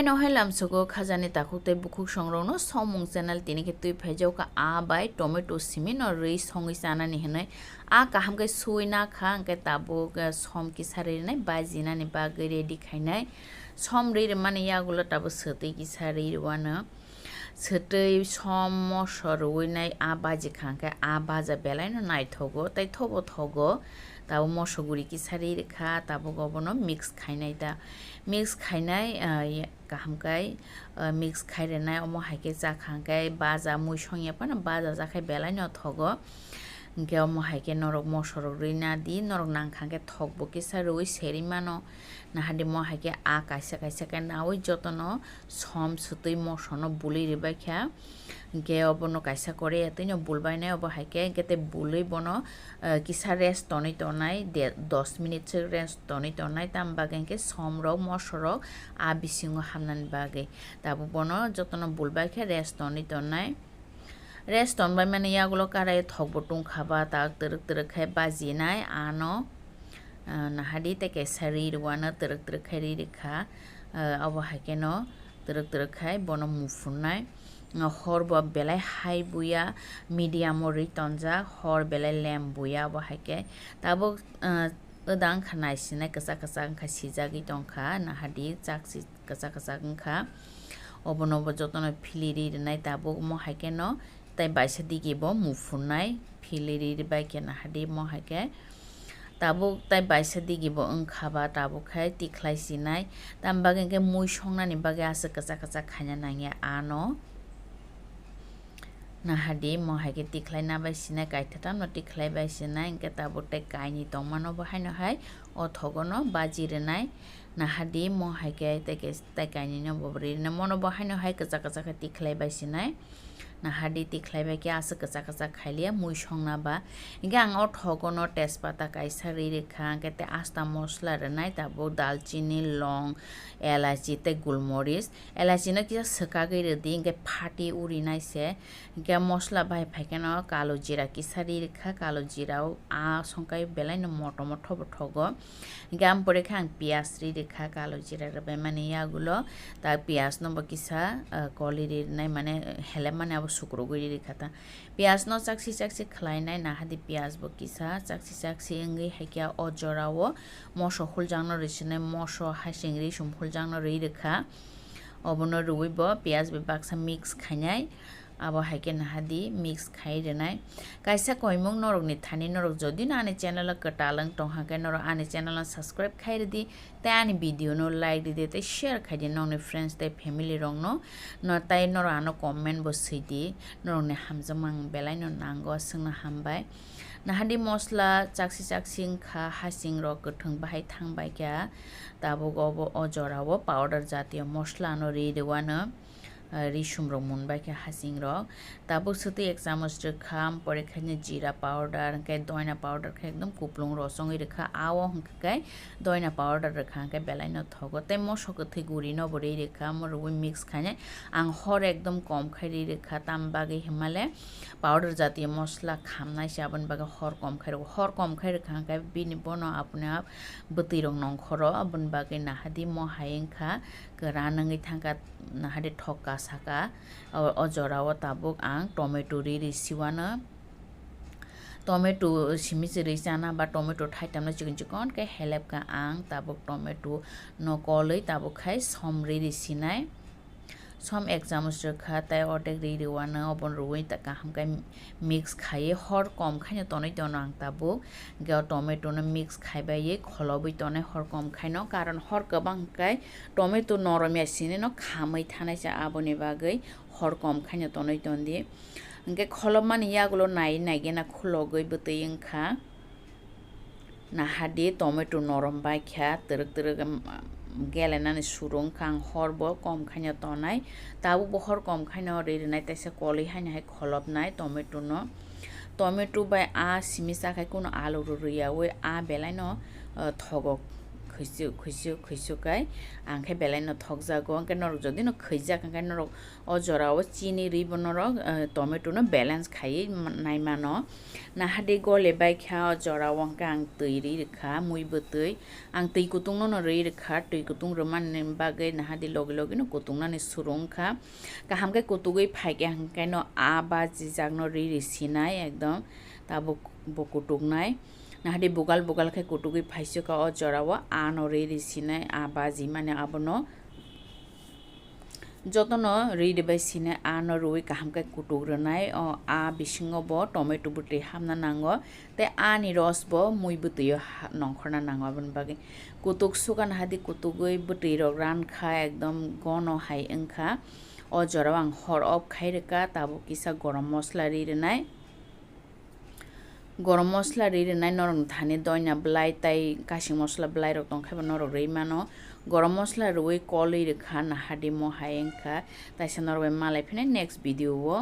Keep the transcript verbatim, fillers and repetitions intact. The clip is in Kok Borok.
Haino hai lamsogo khajani takhuk tei bukhuk songrokno Somung channel tini khe twi phaijak kha, aa bai tomato simi no rwi songwi chanani hinwi aa kaham khe suwi na kha, hwnkhe tabuk, eh, som kisa rwi rwnai bajinani bagwi ready khainai. Som rwi rwmani yagulo tabuk swtwi kisa rwi rwano. Swtwi som moso rwui nai aa baji kha, hwnkhe aa baja belai no naithogo tei thobo thogo. Tabuk moso guri kisa rwi rwkha, tabuk obono mix khainai ta. Mix khainai, ah, ye-, kaham khe, ah, mix khai rwnai, omo hai khe cha kha hwnkhe baja mui song ya phano baja ja khe belai no thogo. Hwnkhe omo hai khe norok moso rok rwi na di, norok nang kha hwnkhe thok bo kisa rwui serwi mano. Nahadi mo hai khe aa kaisa kaisa khe naui jotono som swtwi moso no bului rwbai kha. Hwnkhe obono kaisa kore ya twino bulbainai obo hai khe, hwnkhe tei bului bono, eh, kisa rest tonwi tongnai, de-, dos minute se rest tonwi tongnai, tamni bagwi hwnkhe som rok moso rok aa bisingo hamnani bagwi. Tabuk bono jotono bulbai khe rest tonwi tongnai. Rest tonbai mani yagulo karai thok bo tong kha ba, tak twrwk twrwk khe bajinai ano. Ah, nahadi tei kaisa rwi rwano twrwk twrwk khai rwi rwkha. Ah, obo hai kheno twrwk twrwk khai bono muphunai. Ah, hor bo belai hai buya, medium o rwi tonjak, hor belai lem buya obo hai khe. Tabuk, ah, wda wngkha naisinai kwchak kwchak wngkha sijagwi tongkha, nahadi chak si-, kwchak kwchak wngkha. Obono bo jotono philiri rwnai tabuk omo hai kheno. Tai baisa digi bo muphunai philiri bai khe nahadi mo hai khe tabuk tai baisa digi bo wngkha ba tabuk khai tikhlai sinai. Tamni bagwi hwnkhe mui songnani bagwi aswk kwchak kwchak khaina nangya ano. Nahadi mo hai khe tikhlai na bai sinai, kaithatamno tikhlai bai sinai, hwnkhe tabuk tei kainwi tongmano bo haino hai o thogono baji rwnai. Nahadi mo hai khe tei khe tei kainwino bo rwi rwnai, mono bo haino hai kwchak kwchak khe tikhlai bai sinai. Nahadi tikhlai bai khe aswk kwchak kwchak khailiya mui songna ba. Hingkhe ang o thogono tejpata kaisa rwi rwkha, hingkhe tei asta mosla rwnai, tabuk dalchini, long, elaichi tei gulmoris. Elaichino kisa swkagwi rwdi, hingkhe phati urinai se. Hingkhe mosla bai phaikheno kalo jira kisa rwi rwkha, kalo jira o aa songkai belaino moto moto bo thogo. Hingkhe ang pore khe ang piyaj ri rwkha, kalo jira rwbaimani yagulo, ta piyaj no bo kisa, ah, koli ri rwnai, mane, helepmani abo sukrugwi ri rwkha ta. Piyaj no chaksi chaksi khlainai, nahadi piyaj bo kisa chaksi chaksi wngwi haikhe o jora o moso huljak no rwi sinai, moso hasing risum huljak no rwi rwkha. Obono rwui bo piyaj bai baksa mix khainai. Abo hai khe nahadi mix khai rwnai. Kaisa koimung norokni thani norok jodi no ani channel o kwtal wng tong hakhe norok ani channel no subscribe khai rwdi, tei ani video no like rwdi, tei share khai di nokni friends tei family rok no. No tai norok ano comment bo swi di, norokni hamjakmung belai no nango, aswkno hambai. Nahadi mosla chaksi chaksi wngkha, hasing rok kwthwng bahai thang bai kha, tabuk obo o jora o powder jatiyo mosla no ri rwano. Ah, risum rok mun bai khe hasing rok. Tabuk swtwi ek chamuch rwkha, pore khe jira powder, hwnkhe doina powder khe ekdom kuplung rosongwi rwkha. Ao hwnkhe khe doina powder rwkha hwnkhe belai no thogo. Tei moso kwthwi guri no bo rwi rwkha, omo rwui mix khainai. Ang hor ekdom kom khai rwi rwkha, tam bagwi hwnmale powder jatiyo mosla khamnai se, aboni bagwi hor kom khai rwkha. Hor kom khai rwkha hwnkhe bini bono apni ap bwtwi rok nongkhoro, aboni bagwi nahadi mo hai wngkha. Kwran wngwi thangkha, nahadi thokka saka. O, o jora o tabuk ang tomato ri ri siwano. Tomato simi se ri chana ba tomato thaitamno chikon chikon khe helepkha ang, tabuk tomato no kolwi tabuk khai som ri ri sinai. Som ek chamuch rwkha tei ordek ri riwano, obono rwui ta kaham khe mix khaiwi hor kom khaino tonwi tono ang tabuk. Hwnkhe o tomato no mix khai baiwi kholobwi tonai hor kom khaino, karon hor kwbang hwnkhe tomato norom ya sini no khamwi thanai se, aboni bagwi hor kom khaino tonwi tondi. Hwnkhe kholopmani yagulo nai nai gena khulogwi bwtwi wngkha. Nahadi tomato norom bai kha, twrwk twrwk, um, gelenani suru wngkha, ang hor bo kom khaino tonai, tabuk bo hor kom khaino ri rwnai, teisa kolwi haino hai kholopnai tomato no. Tomato bai a simi cha khai kunu alu rw rwyaui a belai no, uh, thogo khuisu khuisu khuisu kai ang khe belai no thokjago. Hwnkhe norok jodi no khwijak hwnkhe norok o jora o chini rwi bo norok, eh, tomato no balance khaiwi man-, nai mano. Nahadi gole bai kha o jora o hwnkhe ang twi rwi rwkha, mui bwtwi. Ang twi kutung no no rwi rwkha, twi kutung rwmani bagwi nahadi logi logi no kutung nani suru wngkha. Kaham khe kutugwi phaikhe hwnkhe no a bajijak no rwi rwi sinai ekdom tabuk bo kutuknai. Nahadi bugal bugal khe kutugwi phaisukha o jora o a no rwi rwi sinai, a baji mani abono jotono rwi rwi bai sinai, a no rwi kaham khe kutuk rwnai. O a bisingo bo tomato bwtwi hapna nango tei a ni ros bo mui bwtwi o ha-, nongkhorna nango. Aboni bagwi kutuk sukha nahadi kutugwi bwtwi rok rankha ekdom gono hai wngkha. O jora o ang hor off khai rwkha, tabuk kisa gorom mosla rwi rwnai. Gorom mosla rwi rwnai norokni thani doina bwlai tei kasing mosla bwlai rok tongkhe bo norok rwi mano. Gorom mosla rwi kolwi rwkha nahadi mo hai wngkha. Taisa norok bai malai phino next video o.